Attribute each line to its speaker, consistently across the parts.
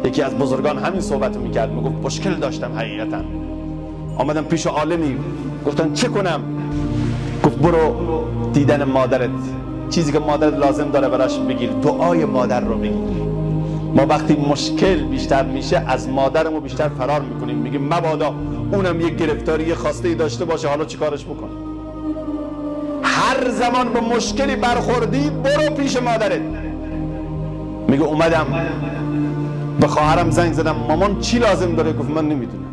Speaker 1: یکی از بزرگان همین صحبت رو میکرد، میگفت مشکل داشتم حقیقتا، آمدم پیش عالمی، گفتم چه کنم؟ گفت برو دیدن مادرت، چیزی که مادرت لازم داره براش بگیر، دعای مادر رو بگیر. ما وقتی مشکل بیشتر میشه از مادرمون بیشتر فرار میکنیم، میگیم مبادا اونم یک گرفتاری، یه خواسته ای داشته باشه، حالا چیکارش بکنم؟ هر زمان به مشکلی برخوردی برو پیش مادرت. میگه اومدم به خواهرم زنگ زدم، مامان چی لازم داره؟ گفت من نمیدونم.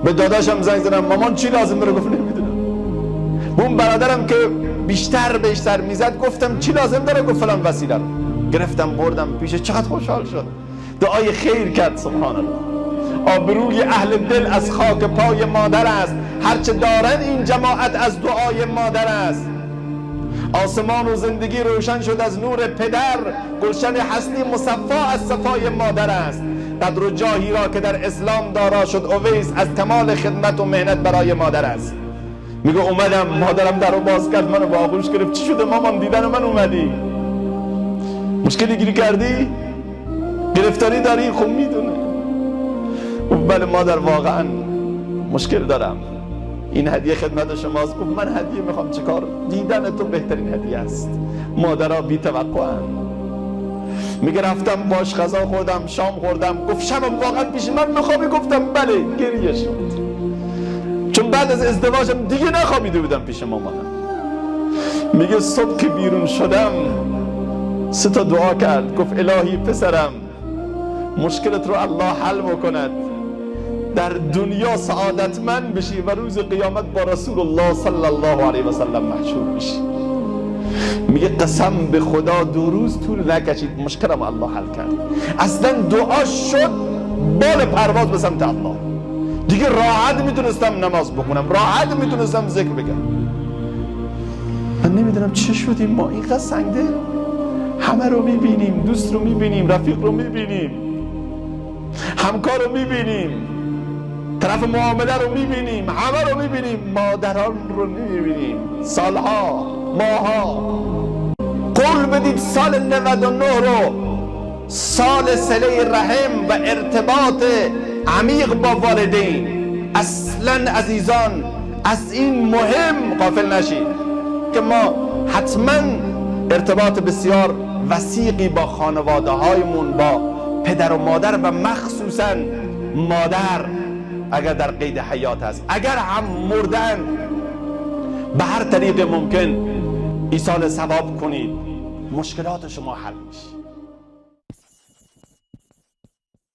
Speaker 1: به داداشم زنگ زدم، مامان چی لازم داره؟ گفت نمیدونم. به اون برادرم که بیشتر بهش سر میزد گفتم چی لازم داره؟ گفت فلان وسیله رو. گرفتم بردم پیش، چقدر خوشحال شد، دعای خیر کرد. سبحان الله. آبروی اهل دل از خاک پای مادر است، هرچه دارن این جماعت از دعای مادر است. آسمان و زندگی روشن شد از نور پدر، گلشن هستی مصفا از صفای مادر است. قدر و جاهی را که در اسلام دارا شد اویس، از کمال خدمت و مهنت برای مادر است. میگه اومدم مادرم در رو باز کرد، منو با آغوش گرفت، چی شده مامان؟ دیدن من اومدی؟ مشکلی گیری کردی؟ گرفتاری داری؟ خب میدونه. بله مادر واقعا مشکل دارم، این هدیه خدمت شماست. گفت من هدیه میخوام چیکار؟ دیدن تو بهترین هدیه است. مادرها بی توقعن. میگه رفتم باش غذا خوردم، شام خوردم. گفت شبم واقعا پیش من میخوابی؟ گفتم بله. گریه شد، چون بعد از ازدواجم دیگه نخوابیده بودم پیش مامانم. میگه صبح که بیرون شدم 3 تا دعا کرد، گفت الهی پسرم مشکلت رو الله حل بکند، در دنیا سعادتمند بشی و روز قیامت با رسول الله صلی الله علیه و سلم محشور بشی. میگه قسم به خدا 2 روز طول نکشید مشکلم الله حل کرد. اصلا دعا شد بال پرواز به سمت الله. دیگه راحت میتونستم نماز بخونم، راحت میتونستم ذکر بگم. من نمیدونم چه شدیم ما اینقدر سنگده، همه رو میبینیم، دوست رو میبینیم، رفیق رو میبینیم، همکار رو میبینیم، طرف معامله رو میبینیم، همه رو میبینیم، مادران رو نمیبینیم. سالها، ماها. قول بدید سال 99 رو سال صله رحم و ارتباط عمیق با والدین. اصلا عزیزان از این مهم غافل نشید که ما حتما ارتباط بسیار وثیقی با خانواده هایمون، با پدر و مادر و مخصوصا مادر اگر در قید حیات است، اگر هم مردن، به هر طریق ممکن ایصال ثواب کنید، مشکلات شما حل میشه.